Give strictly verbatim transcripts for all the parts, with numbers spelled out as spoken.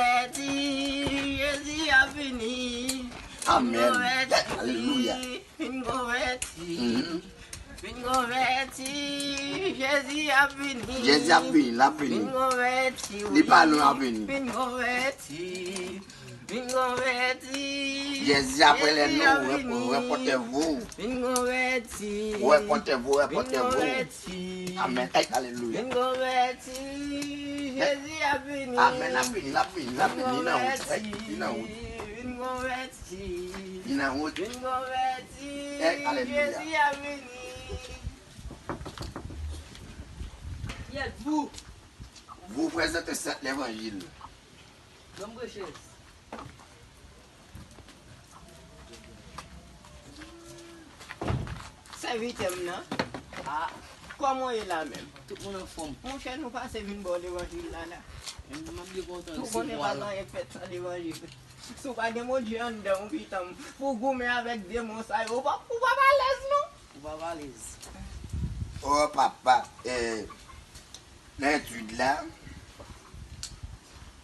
Konvèti, Jezi ap vini. Amèn. Konvèti, alelouya. Vin konvèti. Mhm. Vin konvèti, Jezi ap vini. Jezi ap vini, l ap vini. Vin konvèti, wi. Li pa lwen ap vini. Vin konvèti. Vin konvèti. Jezi apre lè nou, Jezi ap vini. Repentez-vous. Vin konvèti. Repentez-vous, repentez-vous. Vin konvèti. Amèn. Hey, alelouya. Vin konvèti. Jezi ap vini. Amèn, l ap vini, l ap vini, l ap vini. Li nan wout. Hey, li nan wout. Vin konvèti. Li nan wout. Vin konvèti. Hey, alelouya. Jezi ap vini. Qui êtes-vous? Vous présentez cette l'évangile. Donne-moi chaise. Sèvitè m nan. Ah, kòman w ye la menm? Tout moun anfòm. Monchè, nou pase vin ba w levanjil la la. M ap byen kontan resevwa l. Ou konnen pa gen anyen k fèt san levanjil. Si w pa gen Bondye anndan w, pitan m, pou w goumen avèk demon sa yo, ou p ap, ou p ap alèz non. Ou p ap alèz. Oh papa, eh, nan etid la,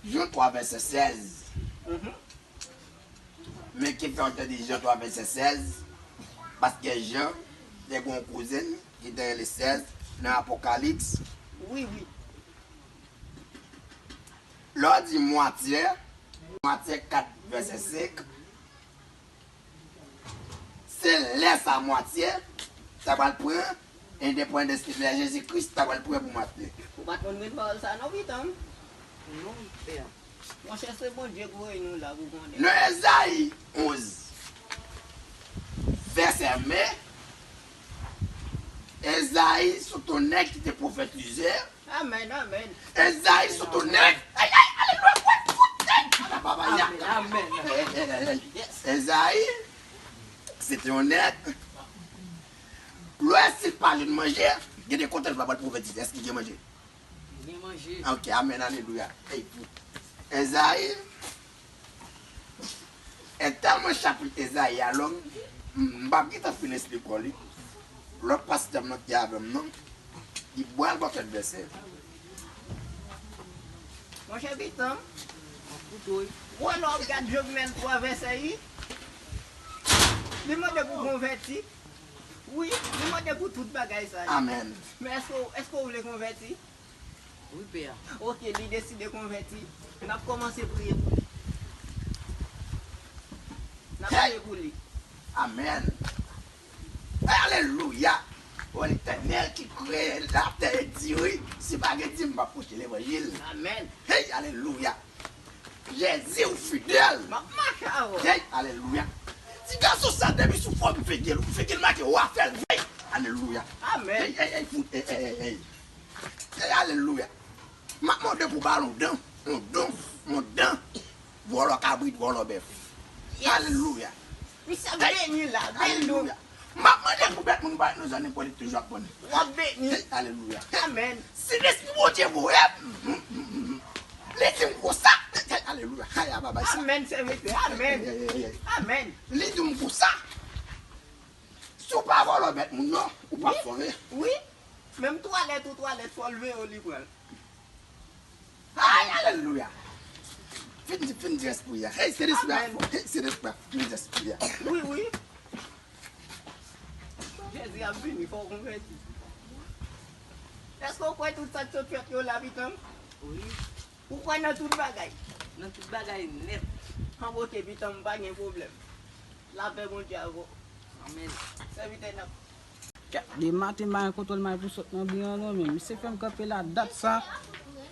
Jan twa vèsè sèz. Mhm. Men ki fè w te di Jan twa vèsè sèz? Paske Jan te gen yon kouzen ki te rele sèz nan Apokalips. Wi, wi. Lè w di mwatye, Matye kat vèsè senk, se lè sa mwatye ta pral pran endepandans li, lè Jezi Kris ta pral pran pou matye. Ou pa t konn gen pawòl sa non, pitan m? Non, pè. Monchè, se Bondye ki voye nou la pou konnen. Nan Ezayi onz, vèsè ven, Ezayi se yon nèg ki te pwofetize. Amèn, amèn. Ezayi se yon nèg. Ay, ay, alelouya, pwèt, pwèt, ay, alababaya. Amèn, amèn. Ay, ay, ay, ay, ay. Yes. Ezayi, se te yon nèg. Lè si l pale de manje, gen de kote l pa pral pwofetize. Èske gen manje? Gen manje. Ok, amèn, alelouya. Hey, Ezayi, e tèlman chapit Ezayi a long, m, m p ap gentan fin esplike w li. Lòt pastè m nan ki avè m nan, li bwè l bò kèk vèsè. Monchè pitan m, m ap koute w. Ou wè lè w ap gad Jovnèl twa vèsè uit, li mande pou konvèti. Wi, li mande pou tout bagay sa yo. Amèn. Men èske w, èske w vle konvèti? Wi, pè a. Ok, li deside konvèti. N ap kòmanse priye pou li. N ap priye pou li. Amèn. Alelouya. O Letènèl ki kreye latè e di, wi, si pa gen di m, m p ap preche levanjil. Amèn. Hey, alelouya. Jezi, ou fidèl. M ap mache avè w. Hey, alelouya. Ti gason sa, depi sou fòm figi l, ou figi l make w a fè l vey. Alelouya. Amèn. Hey, hey, hey, fout, hey, hey, hey, hey. Hey, alelouya. M ap mande pou ba l yon dan, yon dan, yon dan. Vòlò kabrit, vòlò bèf. Yes. Alelouya. Misye ap beni la, beni nou. Alelouya. M ap mande pou bèt moun ba nou zanmi politik toujou ap konnen. W ap beni. Hey, alelouya. Amèn. Si lespri Bondye voye m, m, m, m, m, li di m konsa. Hey, alelouya. Hey, a babay sa. Amèn, sèvitè. Amèn. Hey, hey, hey, hey. Amèn. Li di m konsa. Si w pa vòlò bèt moun non, ou p ap sove. Wi. Menm twalèt ou twalèt, fò l veye w, li pran l. Ay, alelouya. Fin di, fin di espri a. Hey, se lespri a. Amèn. Hey, se lespri a. Fin di espri a. Wi, wi. Jezi ap vini, fò w konvèti. Èske w kwè tout sa k sot fèt yo la, pitan m? Wi. Ou kwè nan tout bagay? Nan tout bagay nèt. An, oke, pitan m, pa gen pwoblèm. Lapè Bondye avè w. Amèn. Sèvitè n ap Kèt, de maten m pa gen kontwòl m al pou sot nan bri an non, men misye fè m kanpe la dat sa,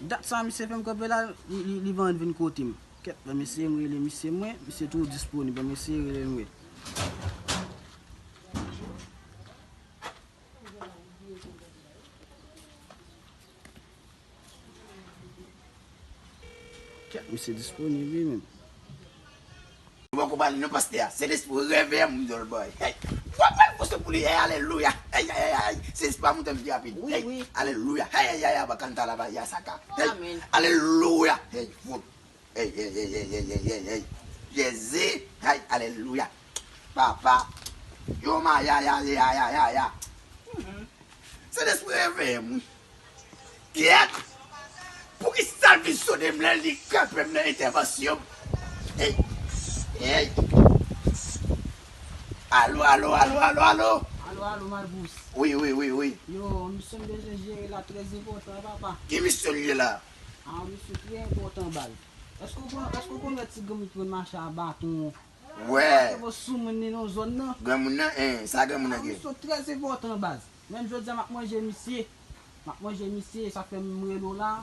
dat sa misye fè m kanpe la, li, li, li pa ann vin kote m. Kèt, ban m eseye m rele misye mwen, misye toujou disponib, ban m eseye rele l mwen. Kèt, misye disponib wi menm. Ou poko pale non pastè a. Sentespri reveye moun dòl bòy. Hey. W ap pral pouse pou li. Hey, alelouya. Hey, hey, hey, hey. Sentespri a monte m pi rapid. Wi, hey, wi. Alelouya. Hey, hey, hey, abakanta la ba ya saka. Hey. Amèn. Alelouya. Hey, fout. Hey, hey, hey. Jezi. Hey, alelouya. Papa. Yo ma ya, ya, ya, ya, ya, ya. Mhm. Sentespri reveye m wi. Kèt. Poukisa l vin sone m lè li kanpe m nan entèvansyon m? Ey! Ey! Alo, alo, alo, alo, alo! Alo, alo, Malpous. Wi, wi, wi, wi. Yo, misyon m bezwen jere la trè enpòtan, papa. Ki misyon l ye la? Ah, misyon trè enpòtan, baz. Èske w konn, èske w konn wè ti granmoun ki konn mache a baton? Wè. Ke vo sou moun li nan zòn nan. Granmoun nan, en, sa granmoun nan gen? Misyon trè enpòtan, baz. Menm jodi a, m ap manje misye. M ap manje misye, sa fè m rele w la.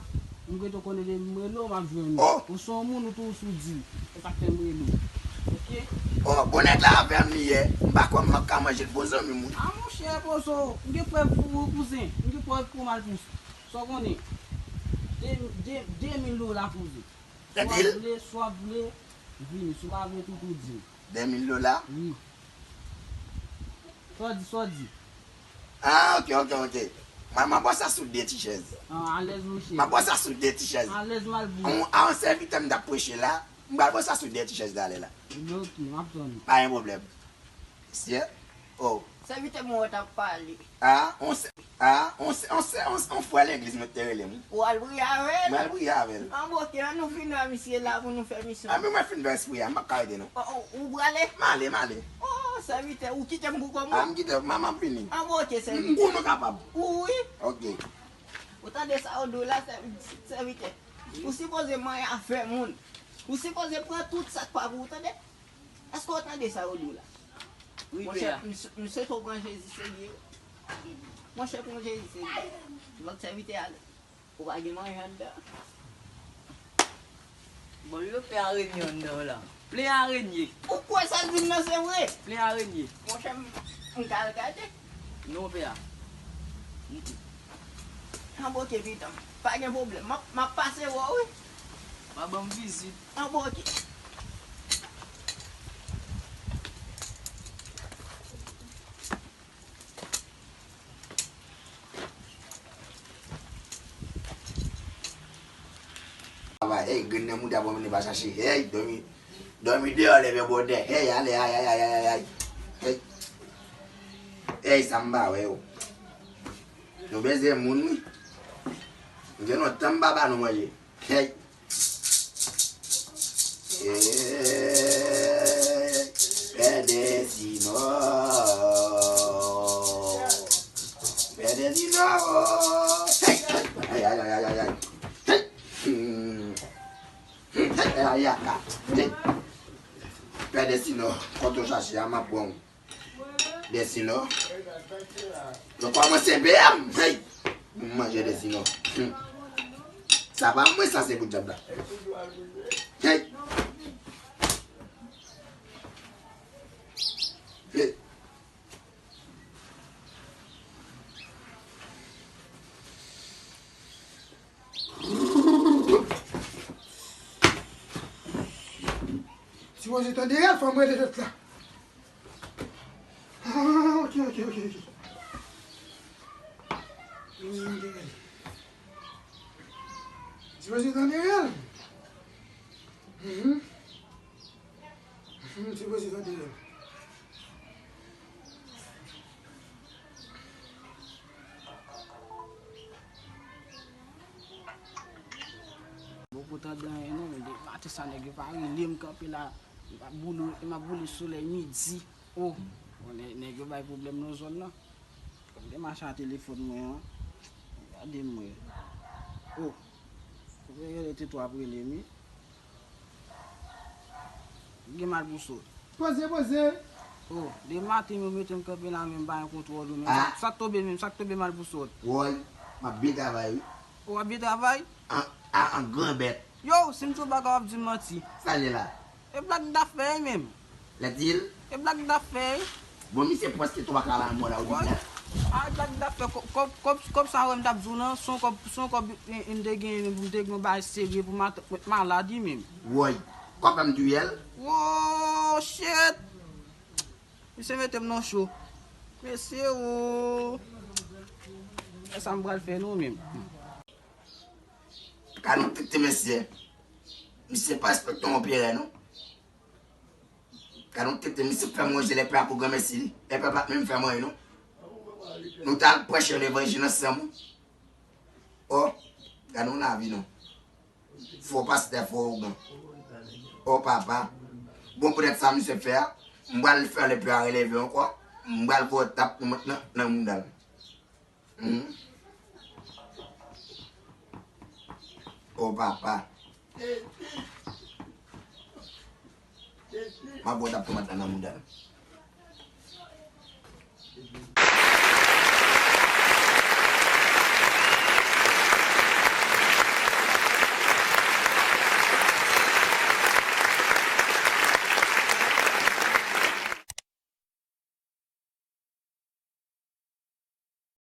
M gentan konnen depi m rele w, m ap jwenn ou. Oh. Ou se yon moun, ou toujou sou di. Se sa k fè m rele w. Oke? Oh, bon nèg la avè m li ye. M pa kwè m ap ka manje l, bon zanmi m wi. Ah, monchè, pozo, m gen prèv pou ou, kouzen. M gen prèv pou Malpous. Sa w konnen? De, de, de mil dola, kouzen. Swa w vle, swa w vle, vini. Si w pa vle tou, tou di m. De mil dola? Wi. Sa w di, sa w di? Ah, ok, ok, ok. Mwen, mwen ba w sa sou de ti chèz. Ah, alèz, monchè. Mwen ba w sa sou de ti chèz. Alèz, Malpous. An, an sèvitè m t ap preche la, m pral ba w sa sou de ti chèz talè la. Ebyen, ok, m ap tann ou. Pa gen pwoblèm. Mesye. Oh. Sèvitè mwen wè t ap pale. Ah, on sè, ah, on sè, on sè, on, on frè legliz mwen te rele m. Ou al priye avè l? Mwen al priye avè l. An bon, ok, an nou fin wè misye la pou nou fè misyon. Ah, men mwen fin fè espri a, m p ap ka rete non. Oh, oh, ou prale? M ale, m ale. Oh, sèvitè, ou kite m pou kò m? Ah, m kite w, m, m ap vini. An bon, ok, sèvitè. M konnen w kapab. Wi. Ok. Ou tande sa yo di w la, sèvi-, sèvitè? Ou sipoze manyen afè moun. Ou sipoze pran tout sa k pa pou ou, tande? Èske w tande sa yo di w la? Wi, monchè, pè a. M, m swete w pran Jezi serye. Monchè, pran Jezi serye. Lòt sèvitè ale. Ou pa gen manje anndan. Bon, yo plen arenye anndan w la. Plen arenye. Ou kwè sa l di m nan se vre? Plen arenye. Monchè, m, m ka al gade? Non, pè a. Mm, mm. An bon, ok, pitan. Pa gen pwoblèm. M ap, m ap pase wè w, wi. Pa ban m vizit. An bon, ok. Travay, hey, grenn nan mouda pou mouda pa chache. Hey, dòmi, dòmi deyò, leve bòdè. Hey, ale, ay, ay, ay, ay, ay, ay. Hey. Hey, sa m pa wè yo. Nou bezwen moun, wi. M gen lontan m pa ba nou manje. Hey. Hey, Pè Dèsinò. Pè Dèsinò. Hey. Ay, ay, ay, ay, ay, ay. Hey. Hmm. Hmm. Hey, ay, ay, ay, ay. Hey. Pè Dèsinò, kote w chache a, m ap bon. Dèsinò. Nou kòmanse B M. Hey! M manje Dèsinò. Hmm. Sa pa mwen, sa se pou dyab la. Hey! Hey! Sipoze tande rèl, fò m rele lòt la. Ah, ok, ok, ok, ok. Sipoze tande rèl. Sipoze tande rèl. Mhm. Mhm, sipoze tande rèl. Bon, pou tande anyen non, men de maten sa nèg yo pa rele m kanpe la, m ap boule, m ap boule solèy midi. Oh, bon, nè-, nèg yo bay pwoblèm nan zòn nan. Kòm te mache a telefòn mwen an, gade m wè. Oh, ou vle rele Tito ap rele m wi. Gen mal pou sot. Poze, poze. Oh, de maten yo mete m kanpe la, men m pa gen kontwòl ou, men. Ah. Sa, sa k tonbe menm, sa k tonbe mal pou sot. Woy, m ap byen travay, wi. Ou ap byen travay? An, an, an gran bèt. Yo, si m di w bagay, w ap di m manti. Sa l ye la? E blag dafè, wi, menm. Lè di l? E blag dafè, wi. Bon, misye prèske twa kalamò la, ou di sa? Ay, blag dafè, kòb, kòb, kòb, kòb sa wè m t ap di w lan, se yon kòb, se yon kòb, e, e, m te genyen, m te gen yon bagay serye pou m at-, mwen malad, wi, menm. Woy, kòb pa m touyè l? Wo, shit! Misye mete m nan cho. Mesye, wo! E sa m pral fè, non, menm. Gad yon tete mesye. Misye pa respekte yon pyè, non. Gad yon tete misye fè manje lè pè a pou granmèsi li. Lè pè a pa t menm fè manje, non. Nou t al preche levanjil ansanm. Oh, gad yon lavi, non. Fo pastè, fo ougan. O papa. Bon, poutèt sa misye fè a, m pral fè lepi a releve ankò. M pral voye tap nan, nan, nan mouda l. Hmm? O papa. M ap voye tap tomat la nan mouda l.